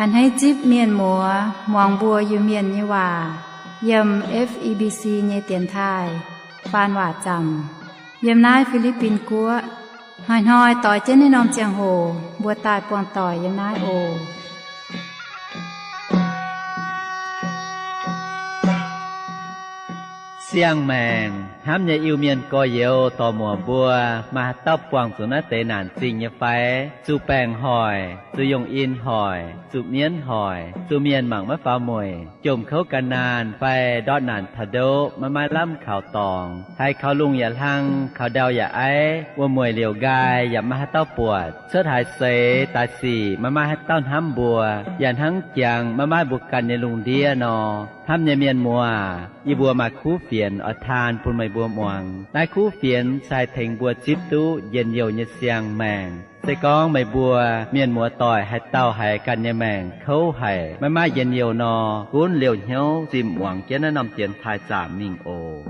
A'hneiv zipv mienh muoz muangx mbuo Iu-Mienh nyei waac yiem F E B C nyei dienx taaih faan waac zaamc yiem naaiv Fi^li^bin Guoqv. Hnoi-hnoi doix jienv naaiv norm ziangh hoc mbuo daaih buangh doic yiem naaiv oc. Siang-maengc hnamv nyei Iu-Mienh gorx-youz dorc-muoc mbuo, maaih haaix dauh buangh zuqc naaiv deix naanc zingh nyei fai? Zuqc baengc hoic, zuqc yongh in hoic, zuqc mienv hoic, zuqc mienh mangc maiv faaux mueic, jomc kouv ga'naanh fai ndortv naanc taux ndoqv maiv maaih lamh kaux dorngx, haiz kaux lungh yaac hlang, kaux ndau yaac aiv, wuom-mueic liouc nqaai yaac maiv maaih haaix dauh buatc, cuotv haaix seix daaih sic maiv maaih haaix dauh hnamv mbuo, yaac hnangv jangx maiv maaih mbuo ganh nyei lungh ndiev nor. Hnamv nyei mienh muoz, yie mbuo maaih kuv fienx oix taan bun meih mbuo muangx. Naaiv kuv fienx se haih tengx mbuo zipv duqv njien-youh nyei siang-maengc. Se gorngv meih mbuo mienh muoz doic haaix dauh haiz ganh nyei maengc kouv haic, maiv maaih njien-youh nor, gunv liouh hnyouv zimh muangx jienv naaiv norm dienx taaih zaamc mingh oc.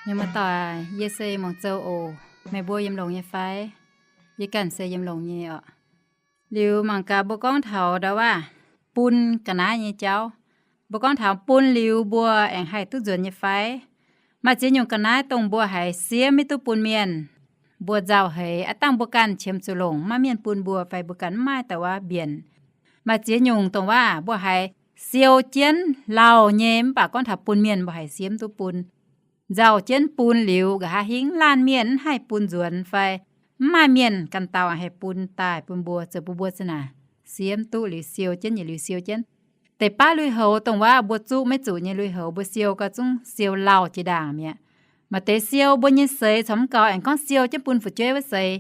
Mienh muoz doic, yie se Muangh Zou oc. Meih mbuo yiem longx nyei fai? Yie ganh se yiem longx nyei oc. Liuz mangc gaax mbuo gorngv taux ndau waac bun ga'naaiv nyei jauv. Mbuo gorngv taux bun liuz mbuo aengx haih duqv nzuonx nyei fai? Maaih ziex nyungc ga'naaiv dongh mbuo haiz siev maiv duqv bun mienh, mbuo nzauh heix, aav dangh mbuo ganh qiemx zuqc longc, maiv maaih mienh bun mbuo fai mbuo ganh maiv maaih dauh waac mbienc. Maaih ziex nyungc dongh waac mbuo haiz siou jienv lauh nyei, mv baac gorngv taux bun mienh mbuo haiz siev maiv duqv bun. Nzauh jienv bun liuz, nqa'haav hingv laanh mienh maiv haih bun nzuonx fai maiv maaih mienh ganh dauh haih bun daaih bun mbuo, zoux bun mbuo za'naaic siev maiv duqv liuz siou jienv nyei, liuz siou jienv. Deix baav lui-houx dongh waac mbuo zuqv maiv zuqc nyei lui-houx, mbuo siou gau zungv siou lauh jiex ndaangc mi'aqv. Maaih deix siou mbuo nyei seix caux mv gaux aengx gorngv siou jienv bun fu'jueiv wuov seix.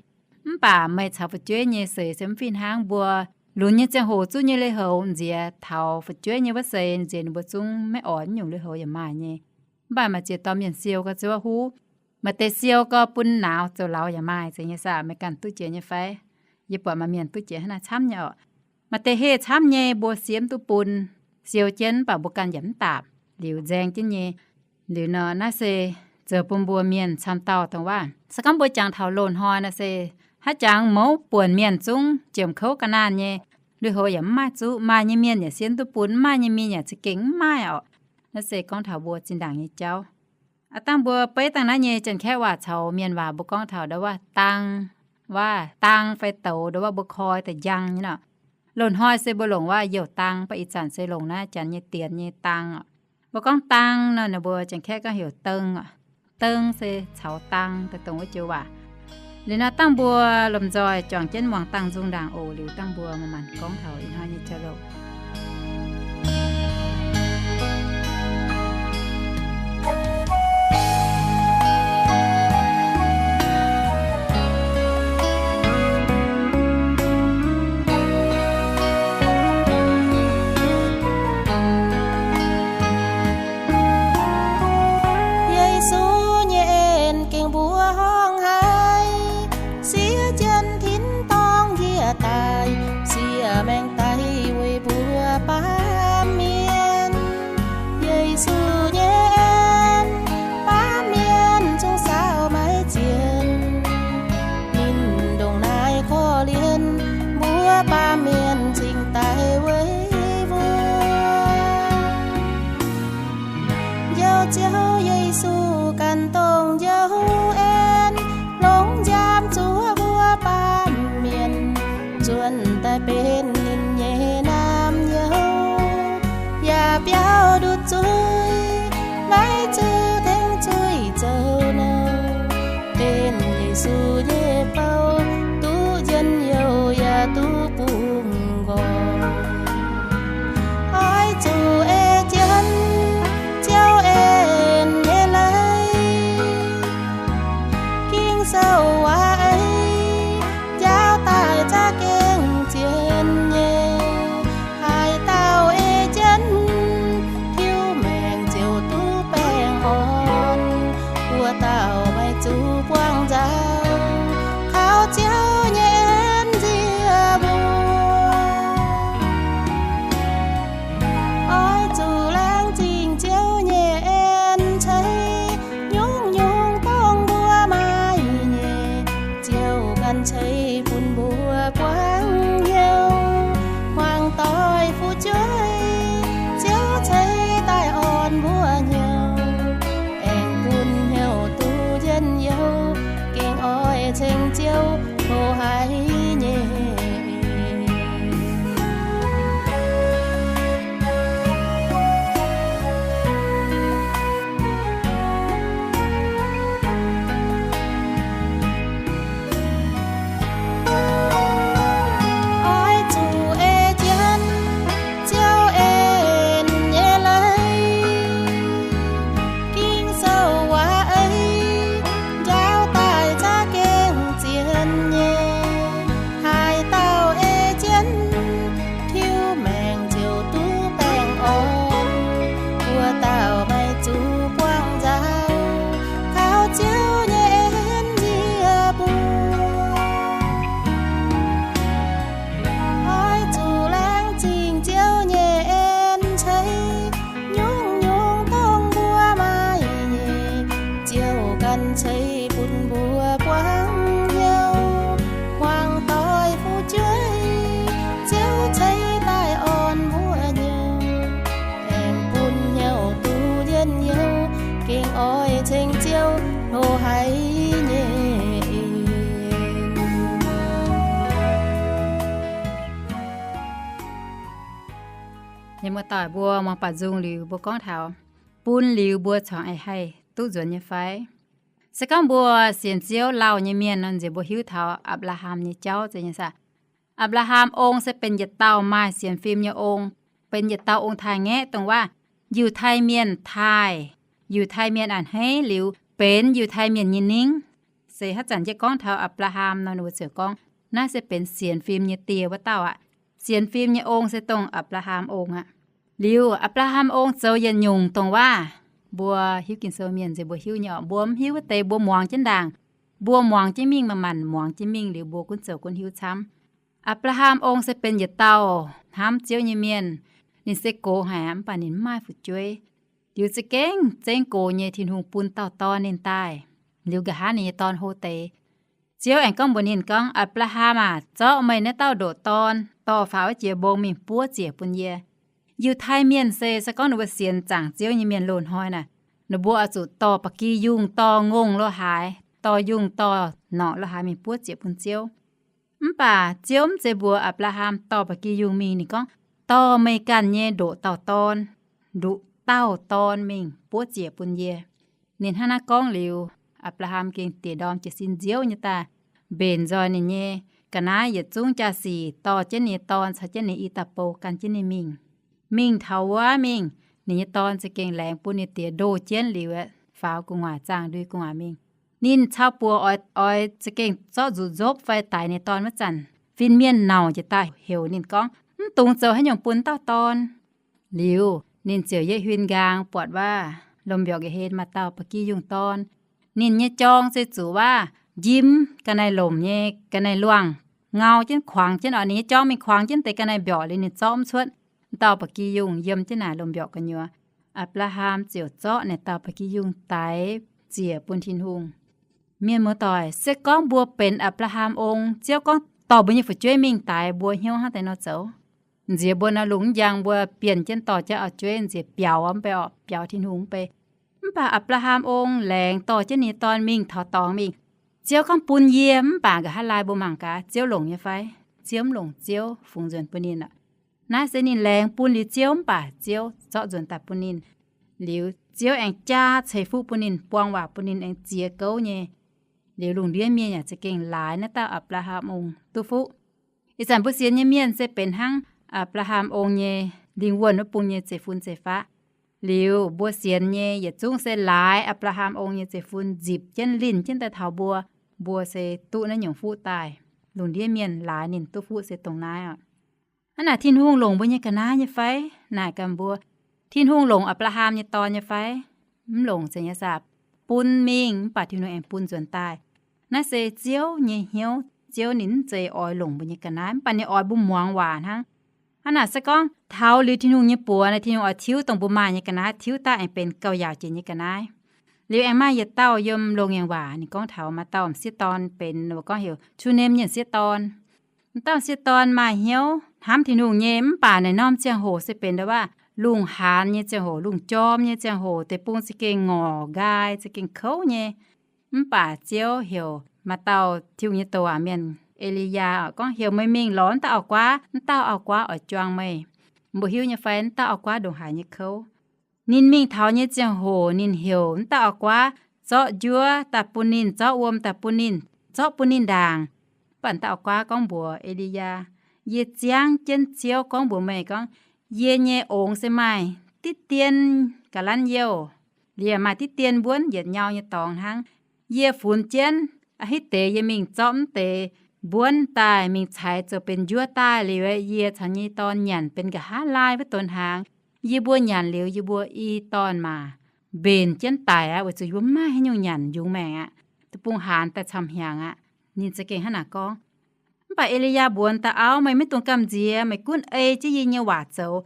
Mv baac meih caux fu'jueiv nyei seix se mv fih hnangv. Mbuo lunx nyei ziangh hoc zuqv nyei lui-houx nziex taux fu'jueiv nyei wuov seix nziex ninh mbuo zungv maiv oix, nyungc lui-houx yaac maaih nyei. Mv baac maaih ziex dauh mienh siou gau zuqc huv. Maaih deix siou gau bun nauz zoux lauz yaac maaih, zeiz nyei saah? Meih ganh duqv jiex nyei fai? Yie buatc maaih mienh duqv jiex hnangv naaiv camv nyei oc. Maaih deix heh camv nyei mbuo siev maiv duqv bun, siou jienv mv baac mbuo ganh yaac mv daapc, liuz nzaeng jienv nyei. Liuz nor naaiv se zoux bun mbuo mienh camv dauh dongh waac. Se gorngv mbuo jangx taux loz-hnoi nor se haaix jangx mouz buonc mienh zungv jomc kouv ga'naanh nyei, lui-houx yaac mv maaih zuqc, maaih nyei mienh yaac siev maiv duqv bun, mv maaih nyei mienh yaac za'gengh mv maaih oc. Naaiv se gorngv taux mbuo zinh ndaangc nyei jauv. Aav dangh mbuo beiv dangh naaiv nyei Janx-Kaeqv waac caux mienh waac mbuo gorngv taux ndau waac dang, waac dang fai douz, ndau waac mbuo koi daaih njang nyei nor. Loz-hnoi se mbuo longc waac youh dang, mv baac ih zanc se longc naaiv Janx nyei dienx nyei dang oc. Mbuo gorngv dang nor, ninh mbuo Janx-Kaeqv gorngv heuc deng oc. Deng se caux dang daaih dongh wuov joux waac. Liuz nor dangh mbuo lomh nzoih juangc jienv muangx dangh nzung ndaangc oc. Liuz dangh mbuo manc-manc gorngv taux ih hnoi nyei jauv-louc. Yesu nyei en gengh mbuo horngh haiz, siev jienv tin-dorngh njiec daaih, siev maengx daaih weic mbuo baamh mienh. Yesu nyei en, baamh mienh zungv saauc maiv zienh. Ninh ndongc naaiv korv-lienh mbuo baamh mienh cingx daaih weic mbuo. Njoux Ziouv Yesu ganh dongh njoux en, longx nziaamv zuov mbuo baamh mienh, nzuonx daaih benx ninh nyei naamh nyouz, yaac biaux ndutc zuiz, maiv zuqc tengx zuiz zoux nouh. Benx Yesu nyei bou, duqv njien-youh yaac duqv bungx nqoi. Oix zuqc ei jienv Ziouv en nyei leiz. Ging-Sou waac ei, Ov, haiz nyei en. Mienh muoz-doic, mbuo muangx baac nzung liuz mbuo gorngv taux bun liuz mbuo corc eix haih duqv nzuonx nyei fai? Se gorngv mbuo sienx Ziouv lauh nyei mienh nor, nziex mbuo hiuv taux Apc^laa^ham nyei jauv zeiz nyei saah. Apc^laa^ham Ong se benx yietc dauh maaih sienx fim nyei ong, benx yietc dauh ong-taaix-ngaeqv, dongh waac Yiutai Mienh taaih, Yiutai Mienh a'hneiv liuz benx Yiutai Mienh nyei ningv. Se haaix zanc yie gorngv taux Apc^laa^ham nor, ninh mbuo ziouc gorngv, naaiv se benx sienx fim nyei die wuov dauh aqv. Sienx fim nyei ong se dongh Apc^laa^ham Ong aqv. Liuz Apc^laa^ham Ong zoux yietc nyungc dongh waac mbuo hiuv Ging-Sou mienh nziex mbuo hiuv nyei orqc. Mbuo mv hiuv wuov deix mbuo muangx jienv ndaangc. Mbuo muangx jienv mingh, manc-manc muangx jienv mingh liuz mbuo gunv zoux gunv hiuv camv. Apc^laa^ham Ong se benx yietc dauh hnamv Ziouv nyei mienh. Ninh se gox haic mv baac ninh mv maaih fu'jueiv. Liuz za'gengh zengv gox nyei Tin-Hungh bun dauh dorn ninh daaih. Liuz nqa'haav ninh nyei dorn hlo deix, Ziouv aengx gorngv mbuox ninh gorngv, Apc^laa^ham aac, zorqv meih naaiv dauh ndoqc dorn dorh faaux wuov jiex mbong mingh buov ziec bun yie. Yiutai Mienh se, se gorngv ninh mbuo sienx zaangc Ziouv nyei mienh loz-hnoi naaic, ninh mbuo oix zuqc dorh ba'gi yungh, dorh ngongh lo haaix, dorh yungh dorh norqc lo haaix mingh buov ziec bun Ziouv. Mv baac Ziouv mv zeiz mbuox Apc^laa^ham dorh ba'gi yungh mingh. Ninh gorngv, dorh meih ganh nyei ndoqc dauh dorn, nduqc dauh dorn mingh buov ziec bun yie. Ninh hnangv naaiv gorngv liuz, Apc^laa^ham gengh diex ndorm jiez sin nziouv nyei daaih mbenc nzoih ninh nyei ga'naaiv yietc zungv jaa-sic, dorh jienv ninh nyei dorn caux jienv ninh i dauh bou gan jienv ninh mingh. Mingh taux wuov mingh, ninh nyei dorn za'gengh laengz bun ninh diex ndoh jienv liuz, faaux gu'nguaaic zaangh ndui gu'nguaaic mingh. Ninh cau buoz oix, oix za'gengh zorqv nzuqc nzopv fai daix ninh dorn wuov zanc, fin-mienh nauc njiec daaih heuc ninh gorngv, mv dungx zoux haaix nyungc bun dauh dorn. Liuz ninh ziouc yietv huin nqaang buatc waac lomh mbiorqc nqa'hlen maaih dauh ba'gi yungh dorn. Ninh nyei jorng se zuqc waac njimv ga'naaiv lomc nyei ga'naaiv luangh, ngau jienv kuangx jienv oc. Ninh nyei jorng mingh kuangx jienv deix ga'naaiv mbiorqc liuz ninh zorqv mv cuotv. Dauh ba'gi yungh yiem jienv naaic lomh mbiorqc gu'nyuoz. Apc^laa^ham ziouc zorqv naaic dauh ba'gi yungh daix ziec bun Tin-Hungh. Mienh muoz-doic, se gorngv mbuo benx Apc^laa^ham Ong, Ziouv gorngv dorh mbuo nyei fu'jueiv mingh daix, mbuo hnyouv hnangv deix nor zoux? Nziex mbuo nor lungh njang mbuo bienh jienv dorh jienv auv-jueiv nziex biaux mv bei orqc, biaux Tin-Hungh mv bei. Mv baac Apc^laa^ham Ong laengz dorh jienv ninh nyei dorn mingh taux dorngx mingh. Ziouv gorngv bun yie, mv baac nqa'haav laai mbuo mangc gaax Ziouv longc nyei fai? Ziouv mv longc, Ziouv fungx nzuonx bun ninh aqv. Naaiv se ninh laengz bun liuz Ziouv mv baac Ziouv zorqv nzuonx daaih bun ninh. Liuz Ziouv aengx jaa ceix fuqv bun ninh, buang waac bun ninh aengx ziex gouv nyei. Liuz lungh ndiev mienh yaac za'gengh laaix naaiv dauh Apc^laa^ham Ong duqv fuqv. Ih zanc mbuo sienx nyei mienh se benx hnangv Apc^laa^ham Ong nyei lingh wuonh wuov bung nyei zeiv-fun zeiv-faqv. Liuz mbuo sienx nyei yietc zungv se laaix Apc^laa^ham Ong nyei zeiv-fun nzipc jienv linh jienv daaih taux mbuo. Mbuo se duqv naaiv nyungc fuqv daaih. Lungh ndiev mienh laaix ninh duqv fuqv se dongh naaiv oc. Hnangv naaic Tin-Hungh longc mbuo nyei ga'naaiv nyei fai? Naaic gaax mbuo, Tin-Hungh longc Apc^laa^ham nyei dorn nyei fai? Mv longc zeiz nyei saah. Bun mingh mv baac Tin-Hungh aengx bun nzuonx daaih. Naaiv se Ziouv nyei hnyouv. Ziouv ninh mv zeiz oix longc mbuo nyei ga'naaiv, mv baac ninh oix mbuo muangx waac hnangv. Hnangv naaic se gorngv taux liuz Tin-Hungh nyei buoz naaic, Tin-Hungh oix tiuv dongh mbuo maaih nyei ga'naaiv, tiuv daaih aengx benx gauh yaauc jiex nyei ga'naaiv. Liuz aengx maaih yietc dauh yiem Loz-Ngaengc Waac ninh gorngv taux maaih dauh m'sieqv dorn benx, mbuo gorngv heuc Cunem nyei m'sieqv dorn. M'dauh m'sieqv dorn maaih hnyouv hnamv Tin-Hungh nyei, mv baac naaic norm ziangh hoc se benx ndo waac lungh haanz nyei ziangh hoc, lungh jorm nyei ziangh hoc, deic-bung za'gengh ngorc nqaai, za'gengh kouv nyei. Mv baac Ziouv heuc maaih dauh Tin-Hungh nyei douc waac mienh, E^li^yaa, gorngv heuc meih mingh lorz m'dauh auv-guaav, m'dauh auv-guaav oix juang meih. Mbuo hiuv nyei fai m'dauh auv-guaav ndongc haaix nyei kouv? Ninh mingh taux nyei ziangh hoc ninh heuc m'dauh auv-guaav zorqv njuov daaih bun ninh, zorqv wuom daaih bun ninh, zorqv bun ninh ndaangc. Mv baac m'dauh auv-guaav gorngv mbuox E^li^yaa, yie ziangv jienv Ziouv gorngv mbuox meih gorngv, yie nyei ongx se maaih diqv dien ga'lanv youh, liemh maaih diqv dien mbuonv yietc nyau nyei dorngx hnangv. Yie funx jienv a'hitv deix yie mingh zorqv m'deix mbuonv daaih mingh caix zoux benx njuov daaih liuz, yie caux nyei dorn nyanc benx nqa'haav laai wuov donx hnaangx. Yie mbuo nyanc liuz yie mbuo i dorn maac mbenc jienv daic aqv, weic zuqc yie mbuo mv maaih haaix nyungc nyanc yungz maengc aqv. Deic-bung haanz daaih camv-hnyangx aqv. Ninh za'gengh hnangv naaic gorngv. Mv baac E^li^yaa mbuox m'dauh auv, meih maiv dungx gamh nziex, meih gunv ei jienv yie nyei waac zoux,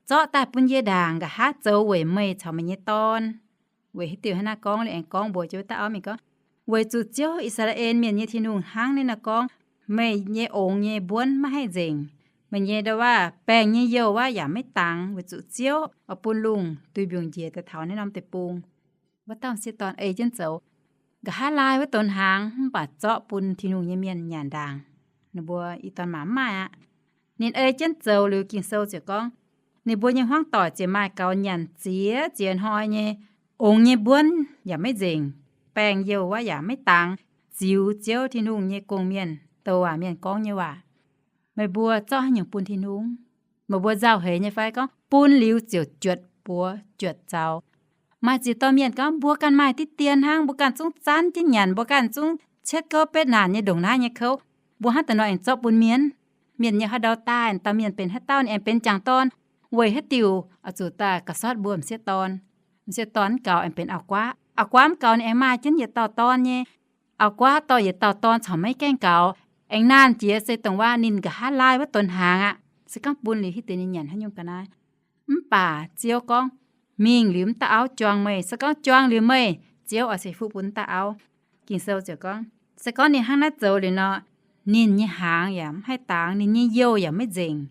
zorqv daaih bun yie ndaangc, nqa'haav zoux weic meih caux meih nyei dorn. Weic haaix diuc hnangv naaiv gorngv? Liuz aengx gorngv mbuox jienv m'dauh auv mingh gorngv, weic zuqc Ziouv, I^saa^laa^en Mienh nyei Tin-Hungh hnangv naaiv nor gorngv, meih nyei ongx nyei mbuonv maiv haih nzengc, meih nyei ndo waac baengh nyei youh waac yaac maiv dangx, weic zuqc Ziouv oix bun lungh duih mbiungc njiec daaih taux naaiv norm deic-bung. Wuov dauh m'sieqv dorn ei jienv zoux. nqa'haav laai wuov donx hnaangx mv baac zorqv bun Tin-Hungh nyei mienh nyanc ndaangc. Ninh mbuo ih dorn maah mv maaih aqv. Ninh ei jienv zoux liuz, Ging-Sou ziouc gorngv ninh mbuo nyei hmuangv doic ziouc maaih gaux nyanc ziex ziex hnoi nyei, ongx nyei mbuonv yaac maiv nzengc, baengh youh wuov yaac maiv dangx, ziux Ziouv Tin-Hungh nyei gong-mienh, douc waac mienh gorngv nyei waac. Meih mbuo zorqv haaix nyungc bun Tin-Hungh? Meih mbuo nzauh heix nyei fai? Gorngv bun liuz ziouc juotc buoz juotc zaux. Maaih ziex dauh mienh gorngv, mbuo ganh maaih diqv dien hnangv, mbuo ganh zungv zanv jienv nyanc, mbuo ganh zungv cietv gouv betv naanc nyei ndongc naaiv nyei kouv, mbuo hnangv da'nor aengx zorqv bun mienh? Mienh nyei haaix ndau daaih, dauh mienh benx haaix dauh ninh aengx benx jangc dorn, weic haaix diuc oix zuqc daaih ga'sortv mbuo m'sieqv dorn? M'sieqv dorn mv gaux aengx benx auv-guaav, auv-guaav mv gaux ninh aengx maaih jienv yietc dauh dorn nyei. Auv-guaav dorh yietc dauh dorn corc maiv gaengh gaux, aengx naanh jiex se dongh waac ninh nqa'haav laai wuov donx hnaangx aqv. Se gorngv bun liuz hitv deix ninh nyanc haaix nyungc ga'naaiv? Mv baac Ziouv gorngv, mingh liuz mv dauh auv juang meih. Se gorngv juang liuz meih, Ziouv oix ceix fuqv bun mv dauh auv. Ging-Sou ziouc gorngv, se gorngv ninh hnangv naaiv zoux liuz nor, ninh nyei hnaangx yaac mv haih dangx, ninh nyei youh yaac maiv nzengc.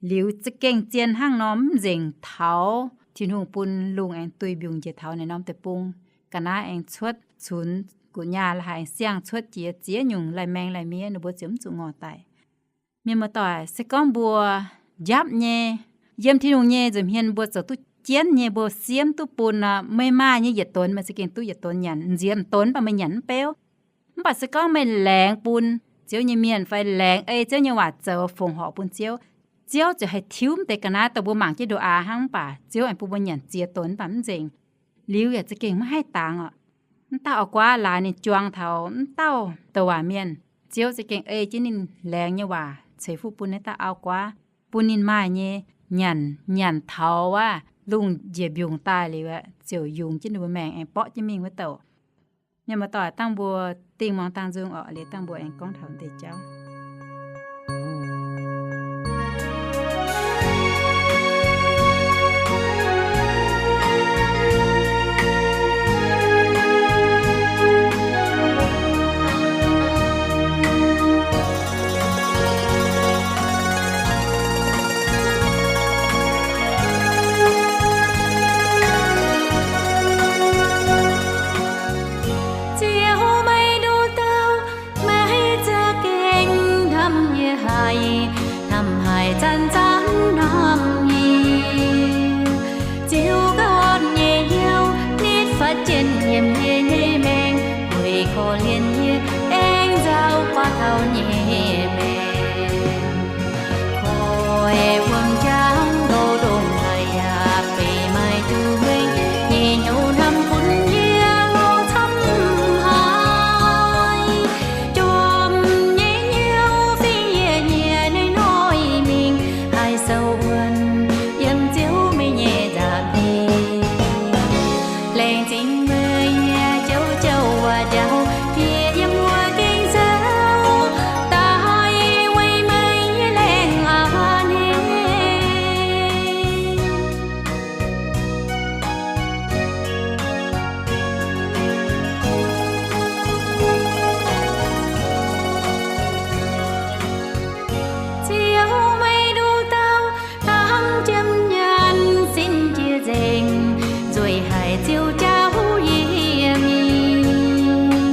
Liuz za'gengh zien hnangv nor mv nzengc taux Tin-Hungh bun lungh aengx duih mbiungc njiec taux naaiv norm deic-bung. Ga'naaiv aengx cuotv cunx gu'nyaah la'haic aengx siang cuotv jiex ziex nyungc lai-maeng lai-miev, ninh mbuo ziouc mv zuqc ngorc daic. Mienh muoz-doic, se gorngv mbuo njapv nyei, yiem Tin-Hungh nyei nza'hmien mbuo zoux duqv jienv nyei, mbuo siemv duqv bun nor, meih maaih nyei yietc donx meih za'gengh duqv yietc donx nyanc. Nziex m'donx mv baac meih nyanc mv beuv. Mv baac se gorngv meih laengz bun Ziouv nyei mienh fai laengz ei Ziouv nyei waac zoux fongc horc bun Ziouv, Ziouv ziouc haih tiuv mv deix ga'naaiv dongh mbuo mangc jienv ndoqc aax hnangv, mv baac Ziouv aengx bun mbuo nyanc ziex donx mv baac mv nzengc. Liuz yaac za'gengh maiv haih dangx oc. Mv dauh auv-guaav laaix ninh juang taux mv dauh douc waac mienh, Ziouv za'gengh ei jienv ninh laengz nyei waac ceix fuqv bun naaiv dauh auv-guaav, bun ninh maaih nyei nyanc, nyanc taux wuov lungh njiec mbiungc daaih liuz aeqv, ziouc yungz jienv ninh mbuo maengc aengx borqv jienv mingh wuov douc. Mienh muoz-doic, dangh mbuo dingh muangx dangh nzung oc, liuz dangh mbuo aengx gorngv taux deix jauv. Ziouv, meih nduqc douh, meih za'gengh hnamv yie haic, hnamv haic zanc-zanc hnamv yie. Ziouv ganh nyei hnyouv nitv fatv jienv yiem yie nyei maengc, weic korv-lienh yie aengx nzauh guaax taux nyei maengc. Koi wuom-jangx ndoh ndongc haaix yaac beiv maaih duqv mengh nyei hnyouv hnamv bun yie ngorc camv haic. Jomc nyei hnyouv fingx yie nyie naaiv hnoi mingh, haih sou wuonv yiem Ziouv meih nyei nza'hmien. Laengz zingh meih nyei jauv-jauv waac-jauv, yie yiem wuov gengh zauh daaih weic meih nyei laengz a'hneiv. Ziouv, meih nduqc douh hnangv jiem nyanc sin jiex nzengc, nzueic haic Ziouv jauv yie mingh.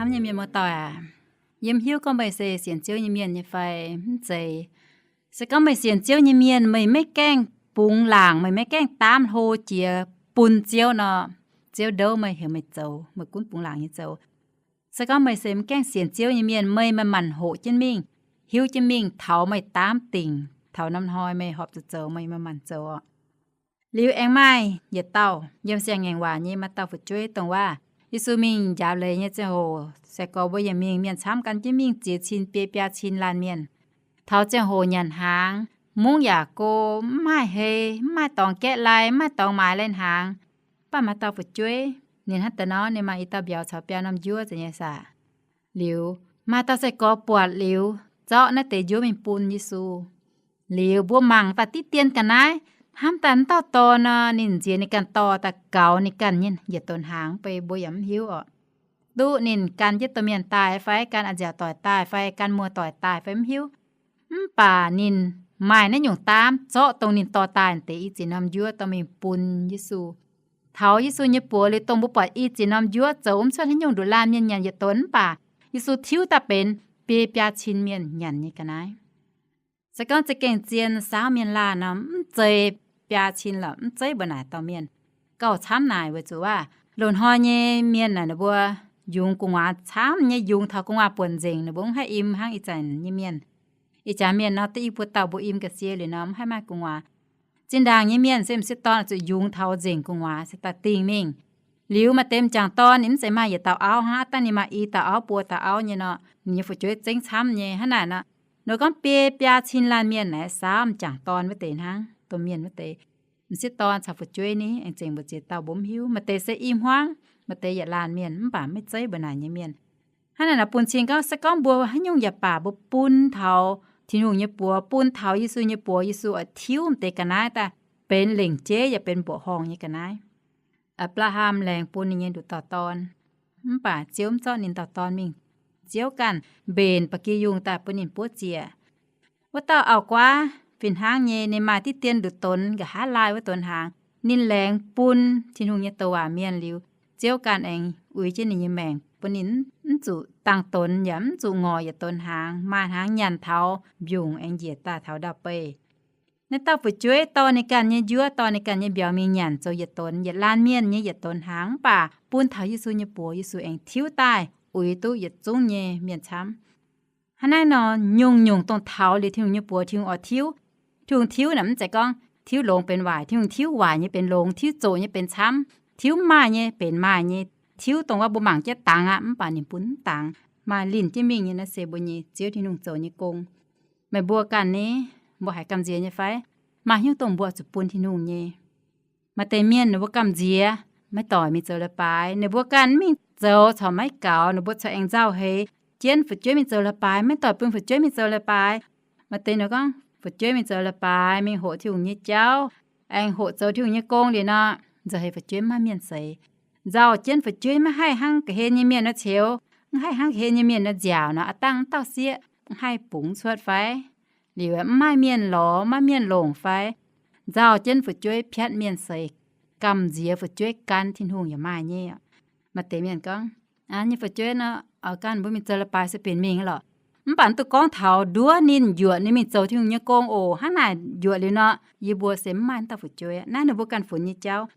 Hnamv nyei mienh muoz-doic aac, yie mv hiuv gorngv meih se sienx Ziouv nyei mienh nyei fai mv zeiz. Se gorngv meih sienx Ziouv nyei mienh, meih maiv gaengh bungx laangc, meih maiv gaengh daamv hlo jiex bun Ziouv nor, Ziouv ndouv meih, heuc meih zoux, meih gunv bungx laangc nyei zoux. Se gorngv meih se mv gaengh sienx Ziouv nyei mienh, meih maaih manc hoqc jienv mingh, hiuv jienv mingh taux meih daamv dingc, taux norm hnoi meih horpc zuqc zoux, meih maaih manc zoux oc. Liuz aengx maaih yietc dauh yiem Siang-Ngaengc Waac nyei maaih dauh fu'jueiv dongh waac Yesu mingh njaaux leiz nyei ziangh hoc, sai-gorx mbuo yaac mingh, mienh camv gan jienv mingh, ziex cin biei biaa cin laanh mienh. Taux ziangh hoc nyanc hnaangx, mungv yaac go, mv maaih hei, mv maaih dorngx gaeqv lai, mv maaih dorngx maaiz lai hnaangx. Mv baac maaih dauh fu'jueiv, ninh hnangv deix nor, ninh maaih i dauh mbiauz caux biaa norm njuov nzengc nyei saah. Liuz maaih dauh sai-gorx buatc liuz, zorqv naaiv deix njuov mingh bun Yesu. Liuz mbuo mangc daaih diqv dien ga'naaiv, hnamv daaih mv dauh dorn nor, ninh nziex ninh ganh dorh daaih gaux ninh ganh nyei yietc donx hnaangx, beiv mbuo yaac mv hiuv oc. Duqv ninh gan jienv domh mienh daaih fai gan a'nziaauc doic daaih fai gan muoz-doic daaih fai mv hiuv. Mv baac ninh maaih naaiv nyungc daamv zorqv dongh ninh dorh daaih deix i ziex norm njuov dorh mingh bun Yesu. Taux Yesu nyei buoz liuz, dongh mbuo buatc i ziex norm njuov zoux mv cuotv haaix nyungc nduqc laanh mienh nyanc yietc donx, mv baac Yesu tiuv daaih benx biei biaa cin mienh nyanc nyei ga'naaiv. Se gorngv za'gengh zien saauv mienh laanh nor, mv zeiz biaa cin lorqc, mv zeiz mbuo naaic dauh mienh. Gauh camv naaic weic zuqc waac loz-hnoi nyei mienh naaic ninh mbuo yungz gu'nguaaz camv nyei, yungz taux gu'nguaaz buonc nzengc, ninh mbuo mv haih im hnangv ih zanc nyei mienh. Ih jaax mienh nor, da'yietv buo dauh mbuo im ga'sie liuz nor, mv haih maaih gu'nguaaz. Zinh ndaangc nyei mienh se m'sieqv dorn zuqc yungz taux nzengc gu'nguaaz se daaih dingh mingh. Liuz maaih deix m'jangc dorn ninh mv zeiz maaih yietc dauh auv hnangv, aav dangh ninh maaih i dauh auv, buo dauh auv nyei nor, ninh nyei fu'jueiv zengv camv nyei. Hnangv naaic nor, nor gorngv biei biaa cin laanh mienh naaic saauv m'jangc dorn wuov deix hnangv, domh mienh wuov deix. M'sieqv dorn caux fu'jueiv ni, aengx zengc mbu'ziex dauh mbuo mv hiuv. Maaih deix se i hmuangv, maaih deix yietc laanh mienh, mv baac maiv zeiz mbuo naaic nyei mienh. Hnangv naaic nor bun cing gorngv, se gorngv mbuo haaix nyungc yaac baac mbuo bun taux Tin-Hungh nyei buoz, bun taux Yesu nyei buoz, Yesu oix tiuv m'deix ga'naaiv daaih benx lengc jeiv yaac benx mbuoqc horngh nyei ga'naaiv. Apc^laa^ham laengz bun ninh nyei nduqc dauh dorn, mv baac Ziouv mv zorqv ninh dauh dorn mingh. Ziouv ganh mbenc ba'gi yungh daaih bun ninh buov ziec. Wuov dauh auv-guaav fih hnangv nyei, ninh maaih diqv dien nduqc donx nqa'haav laai wuov donx hnaangx, ninh laengz bun Tin-Hungh nyei douc waac mienh liuz, Ziouv ganh aengx uix jienv ninh nyei maengc bun ninh mv zuqc dangh donx yaac mv zuqc ngorc yietc donx hnaangx, maaih hnaangx nyanc taux mbiungc aengx njiec daaih taux ndau-beih. Naaiv dauh fu'jueiv dorh ninh ganh nyei njuov, dorh ninh ganh nyei mbiauz mingh nyanc zoux yietc donx, yietc laanh mienh nyei yietc donx hnaangx, mv baac bun taux Yesu nyei buoz, Yesu aengx tiuv daaih uix duqv yietc zungv nyei mienh camv. Hnangv naaiv nor, nyungc-nyungc dongh taux liuz Tin-Hungh nyei buoz, Tin-Hungh oix tiuv. Tin-Hungh tiuv naaic mv zeiz gorngv tiuv longx benx waaic. Tin-Hungh tiuv waaic nyei benx longx, tiuv zoqc nyei benx camv, tiuv maaih nyei benx maaih nyei, tiuv dongh wuov mbuo mangc jienv dangx aqv, mv baac ninh bun mv dangx, maaih linh jienv mingh nyei. Naaiv se mbuo nyei Ziouv Tin-Hungh zoux nyei gong. Meih mbuo ganh ni, mbuo haiz gamh nziex nyei fai? Maaih hnyouv dongh mbuo zuqc bun Tin-Hungh nyei. Maaih deix mienh ninh mbuo gamh nziex, maiv doic mingh zoux leiz-baaix, ninh mbuo ganh mv mingh zoux corc maiv gaux, ninh mbuo corc aengx nzauh heix, jienv fu'jueiv mingh zoux leiz-baaix, maiv doic bun fu'jueiv mingh zoux leiz-baaix. Maaih deix ninh gorngv fu'jueiv mingh zoux leiz-baaix, mingh hoqc Tin-Hungh nyei jauv, aengx hoqc zoux Tin-Hungh nyei gong liuz nor, nzauh heix fu'jueiv maiv maaih mienh seix. Nzauh jienv fu'jueiv maiv haih hnangv ga'hlen nyei mienh nor ceux, mv haih hnangv ga'hlen nyei mienh nor nziaauc nor, aav dangh mv dauh sieqv mv haih bungx cuotv fai? Liuz mv maaih mienh lorz, maiv mienh longc fai? Nzauh jienv fu'jueiv piatv mienh seix, gamh nziex fu'jueiv gan Tin-Hungh yaac maaih nyei. Maaih deix mienh gorngv, aa, nyei fu'jueiv nor, oix gan mbuo mingh zoux leiz-baaix se benx mingh lorqc. Mv baac mv duqv gorngv taux nduov ninh, njuoqc ninh mingh zoux Tin-Hungh nyei gong oc. Hnangv naaic njuoqc liuz nor, yie mbuo se mv maaih mv dauh fu'jueiv. Naaiv ninh mbuo ganh funx nyei jauv.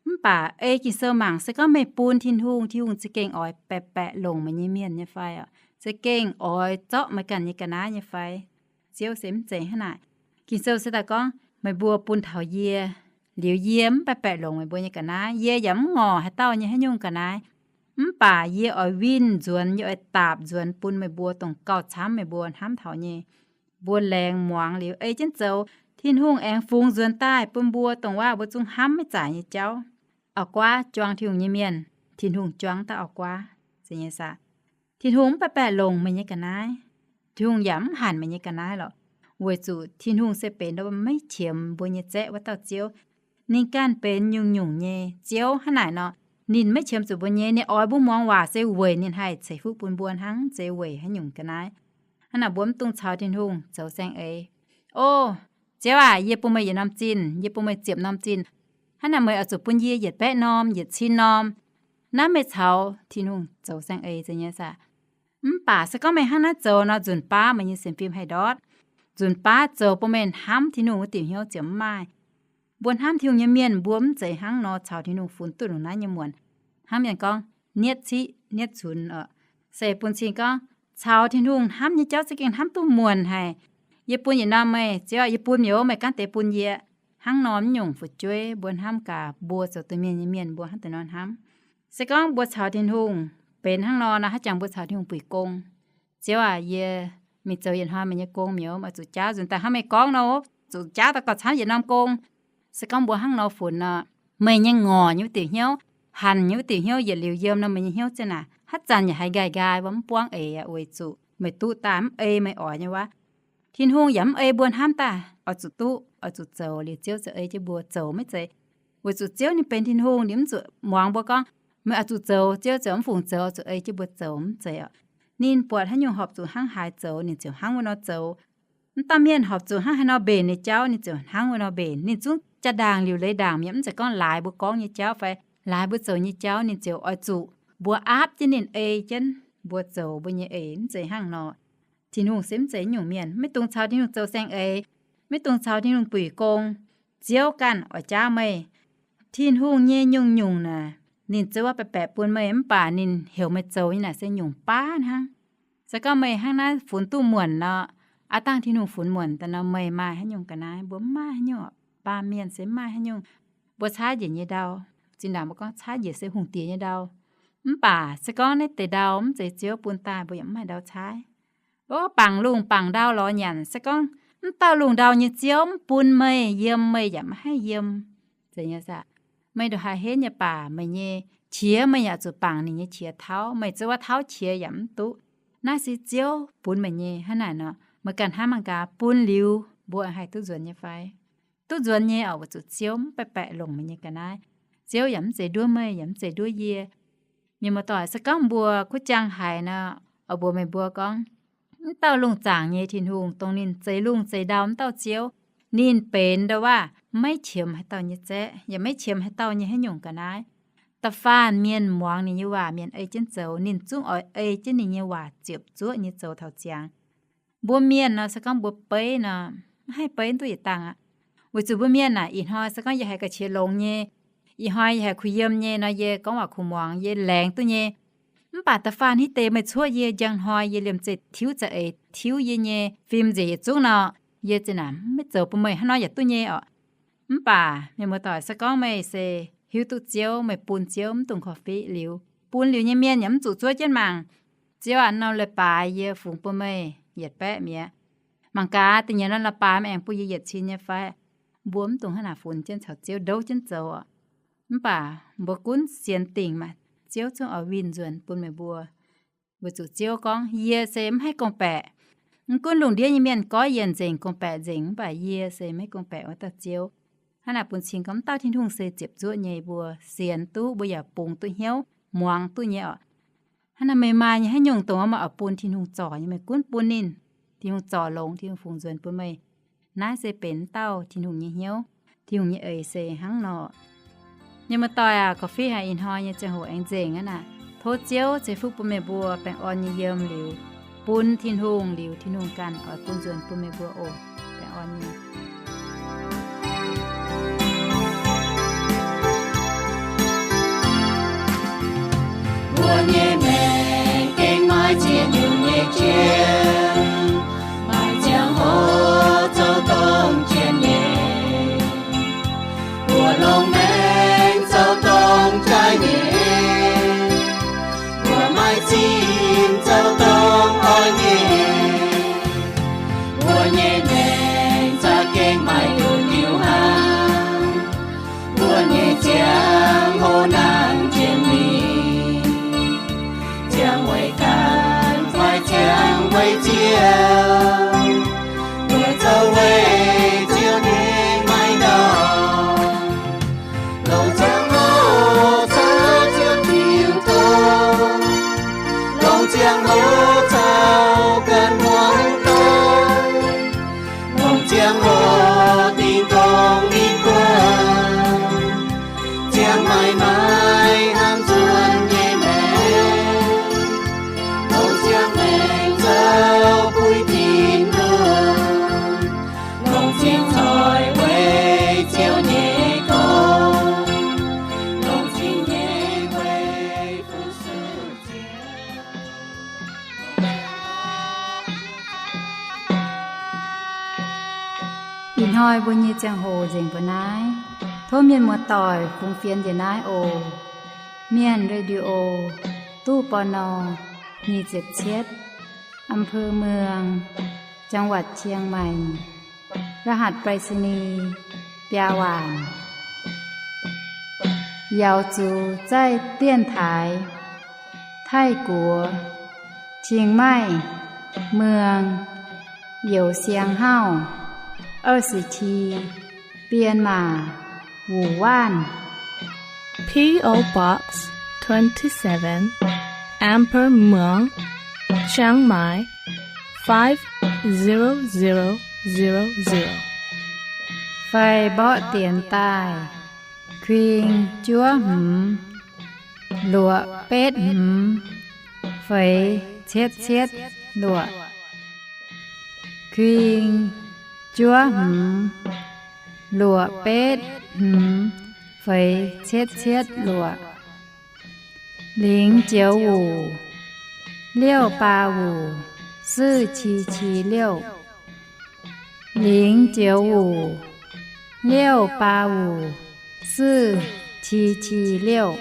Mv baac ei Ging-Sou mangc, se gorngv meih bun Tin-Hungh, Tin-Hungh za'gengh oix baeqc baeqc longc meih nyei mienh nyei fai oc? Za'gengh oix zorqv meih ganh nyei ga'naaiv nyei fai? Ziouv se mv zeiz hnangv naaic. Ging-Sou se daaih gorngv, meih mbuo bun taux yie, liuz yie mv baeqc baeqc longc meih mbuo nyei ga'naaiv, yie yaac mv ngorc haaix dauh nyei haaix nyungc ga'naaiv. Mv baac yie oix winh nzuonx, yie oix daapc nzuonx bun meih mbuo dongh gauh camv meih mbuo hnamv taux nyei. Mbuo laengz muangx liuz ei jienv zoux, Tin-Hungh aengx fungx nzuonx daaih bun mbuo dongh waac mbuo zungv hnamv maiv zaaic nyei jauv. Auv-guaav juang Tin-Hungh nyei mienh, Tin-Hungh juang dauh auv-guaav. Zeiz nyei saah? Tin-Hungh mv baeqc baeqc longc meih nyei ga'naaiv. Tin-Hungh yaac mv hanc meih nyei ga'naaiv lorqc, weic zuqc Tin-Hungh se benx maiv qiemx mbuo nyei zaeqv wuov dauh Ziouv. Ninh ganh benx nyungc-nyungc nyei Ziouv. Hnangv naaic nor, ninh maiv qiemx zuqc mbuo nyei. Ninh oix mbuo muangx waac se weic ninh haih ceix fuqv bun mbuo hnangv, mv zeiz weic haaix nyungc ga'naaiv. Hnangv naaic mbuo mv dungx caux Tin-Hungh zoux saeng eix. O Ziouv aac, yie bun meih yietc norm zinh, yie bun meih ziepc norm zinh. Hnangv naaic meih oix zuqc bun yie yietc baeqv norm, yietc cin norm. Naaiv meih caux Tin-Hungh zoux saeng-eix zeiz nyei saah? Mv baac se gorngv meih hnangv naaiv zoux nor, nzunc baav meih nyei sienx fim haih ndortv. Nzunc baav zoux bun meih hnamv Tin-Hungh wuov diuc hnyouv ziouc mv maaih. Mbuo hnamv Tin-Hungh nyei mienh, mbuo mv zeiz hnangv nor caux Tin-Hungh funx duqv longc naaiv nyei muonc. Hnangv mienh gorngv nietv ciqv nietv cunx oc. Se bun cing gorngv caux Tin-Hungh hnamv nyei jauv za'gengh hnamv duqv muonc haic. Yie bun yietc norm meih, Ziouv, yie bun meih oc, meih ganh deix bun yie. Hnangv nor mv nyungc fu'jueiv mbuo hnamv gaax mbuo zoux duqv mienh nyei mienh mbuo hnangv deix nor hnamv. Se gorngv mbuo caux Tin-Hungh benx hnangv nor, nor haaix jangx mbuo caux Tin-Hungh buic gong. Ziouv aac, yie mingh zoux yietc hnoi meih nyei gong mi'aqv, oix zuqc jaauv nzunc daaih hnangv meih gorngv nor, zuqc jaauv daaih gauh camv yietc norm gong. Se gorngv mbuo hnangv nor funx nor, meih nyei ngorc nyei wuov diuc hnyouv, hanc nyei wuov diuc hnyouv yietc liuz yiem nor, meih nyei hnyouv ziouc naaic haaix zanc yaac haiz nqaih nqaai, mbuo mv buangv eix aqv. Weic zuqc meih duqv daaih mv ei meih oix nyei waac. Tin-Hungh yaac mv ei mbuo hnamv daaih oix zuqc duqv, oix zuqc zoux liuz Ziouv ziouc ei jienv mbuo zoux, maiv zeiz. Weic zuqc Ziouv ninh benx Tin-Hungh, ninh mv zuqc muangx mbuo gorngv, meih oix zuqc zoux, Ziouv ziouc mv fungc zoux, oix zuqc ei jienv mbuo zoux, mv zeiz oc. Ninh buatc haaix nyungc horpc zuqc hnangv haaix zoux, ninh ziouc hnangv wuov nor zoux. Mv dauh mienh horpc zuqc hnangv haaix nor mbenc ninh jauv, ninh ziouc hnangv wuov nor mbenc. Ninh zungv jaa-ndaangc liuc leiz ndaangc mi'aqv, mv zeiz gorngv laaix mbuo gorngv nyei jauv fai laaix mbuo zoux nyei jauv ninh ziouc oix zuqc mbuo aapv jienv ninh, ei jienv mbuo zoux mbuo nyei eix, mv zeiz hnangv nor. Tin-Hungh se mv zeiz nyungc mienh. Maiv dungx caux Tin-Hungh zoux saeng-eix. Maiv dungx caux Tin-Hungh buic gong. Ziouv ganh oix jaauv meih. Tin-Hungh nyei nyungc-nyungc naaic, ninh zoux wuov baeqc baeqc bun meih, mv baac ninh heuc meih zoux nyei naaic se nyungc baav hnangv. Se gorngv meih hnangv naaiv funx duqv muonc nor, aav dangh Tin-Hungh funx muonc daaih nor, meih maaih haaix nyungc ga'naaiv? Mbuo mv maaih haaix nyungc. Baamh mienh se mv maaih haaix nyungc. Mbuo caaiv njiec nyei ndau, zinh ndaangc mbuo gorngv caaiv njiec se hungh diex nyei ndau. Mv baac se gorngv naaiv deix ndau mv zeiz Ziouv bun daaih, mbuo yaac mv maaih ndau caaiv. Mbuo bangc lungh bangc ndau lorz nyanc, se gorngv mv dauh lungh ndau nyei Ziouv mv bun meih yiem, meih yaac mv haih yiem. Zeiz nyei saah? Meih ndongc haaix henv nyei baac meih nyei qiex meih yaac zuqc bangc ninh nyei qiex tauv. Meih zoux wuov tauv qiex yaac mv duqv. Naaiv se Ziouv bun meih nyei. Hnangv naaic nor, meih ganh hnamv mangc gaax, bun liuz mbuo haih duqv nzuonx nyei fai? Duqv nzuonx nyei oc, weic zuqc Ziouv mv baeqc baeqc longc meih nyei ga'naaiv. Ziouv yaac mv zeiz nduov meih, yaac mv zeiz nduov yie. Mienh muoz-doic, se gorngv mbuo kuv jangx haiz nor, oix mbuox meih mbuo gorngv, mv dauh lungh zaangc nyei Tin-Hungh, dongh ninh zeix lungh zeix ndau mv dauh Ziouv, ninh benx ndo waac maiv qiemx haaix dauh nyei zaeqv, yaac maiv qiemx haaix dauh nyei haaix nyungc ga'naaiv. Da'faanh mienh muangx ninh nyei waac, mienh ei jienv zoux, ninh zungv oix ei jienv ninh nyei waac ziepc zuoqv nyei zoux taux ziangx. Mbuo mienh nor, se gorngv mbuo beiv nor, mv haih beiv duqv yietc dangh aqv. Weic zuqc mbuo mienh naaic, ih hnoi se gorngv yie haiz ga'qiex longx nyei, ih hnoi yie haiz kuh yiem nyei nor, yie gorngv waac kuh muangx, yie laengz duqv nyei. Mv baac da'faanh hitv deix meih cuoqv yie, njang hnoi yie liemh zeih tiuv za'eix, tiuv yie nyei fim nzengc yietc zungv nor, yie zinh naaic maiv zoux bun meih, hnangv nor yaac duqv nyei orqc. Mv baac mienh muoz-doic, se gorngv meih se hiuv duqv Ziouv, meih bun Ziouv mv dungx korv-fiqv liuz, bun liuz nyei mienh yaac mv zuqc zuov jienv mangc. Ziouv aac, norm leiz-baaix yie fungx bun meih yietc baeqv mi'aqv. Mangc gaax da'nyeic norm leiz-baaix meih aengx bun yie yietc cin nyei fai? Mbuo mv dungx hnangv naaic funx jienv caux Ziouv ndouv jienv zoux. Mv baac mbuo gunv sienx dingc maah, Ziouv zungv oix winh nzuonx bun meih mbuo. Weic zuqc Ziouv gorngv, yie se mv haih gorngv-baeqc. Mv gunv lungh ndiev nyei mienh goiv yie nzengc, gorngv-baeqc nzengc, mv baac yie se maiv gorngv-baeqc wuov dauh Ziouv. Hnangv naaic bun cing gorngv mv dauh Tin-Hungh se ziepc zuoqv nyei, mbuo sienx duqv, mbuo yaac bungx duqv hnyouv, muangx duqv nyei orqc. Hnangv naaic meih maaih nyei haaix nyungc dongh meih oix bun Tin-Hungh zorc nyei, meih gunv bun ninh. Tin-Hungh zorc longx, Tin-Hungh fungx nzuonx bun meih. Naaiv se benx mv dauh Tin-Hungh nyei hnyouv, Tin-Hungh nyei eix se hnangv nor. Mienh muoz-doic aac, korv-fiqv haic ih hnoi nyei ziangh hoc aengx nzengc aqv naaic. Tov Ziouv ceix fuqv bun meih mbuo baengh orn nyei yiem liuz, bun Tin-Hungh liuz, Tin-Hungh ganh oix bun nzuonx bun meih mbuo oc. Baengh orn nyei. Mbuo nyei maengc gengh maaih ziex nyungc nyei jien, maaih ziangh hoc zoux dongh jien nyei. Mbuo longx maengc zoux dongh jaai nyei, mbuo maaih zinh zoux dongh oix nyei. Mbuo nyei maengc za'gengh maaih nduqc diuh hnangv. Mbuo nyei ziangh hoc nangh jien mingh, ziangh weic ganh fai ziangh weic Ziouv, mbuo zoux weic Ziouv nyei maiv ndortv. Longc ziangh hoc caux Ziouv diuc tong, longc ziangh hoc caux ganh muangx doic, longc ziangh hoc dingh dongh ninh guanh, ziangh maaiz maaiz hnamv nzuonx Ih hnoi mbuo nyei ziangh hoc nzengc mbuo naaiv. Tov mienh muoz-doic fungx fienx njiec naaiv oc. Mienh Radio, ตู้ ปณ. nyic ziepc cietv, อำเภอเมือง จังหวัดเชียงใหม่ รหัสไปรษณีย์ biaa waanc. Yaux zuqc zaih dienx taaix Taiv-Guoqv, Chiang Mai, เมือง Youz Siang Hauv, 二十七, Bienh Maac, Wuonh Waanv. P O Box twenty-seven, อำเภอเมือง Chiang Mai, five zero zero zero zero. Fai mborqv dienx daaih, kuing juov hmz luoqc betv hmz feix cietv cietv luoqc. Kuing juov hmz luoqc betv hmz feix cietv cietv luoqc. 零九五 六八五 四七七六. 零九五 六八五 四七七六.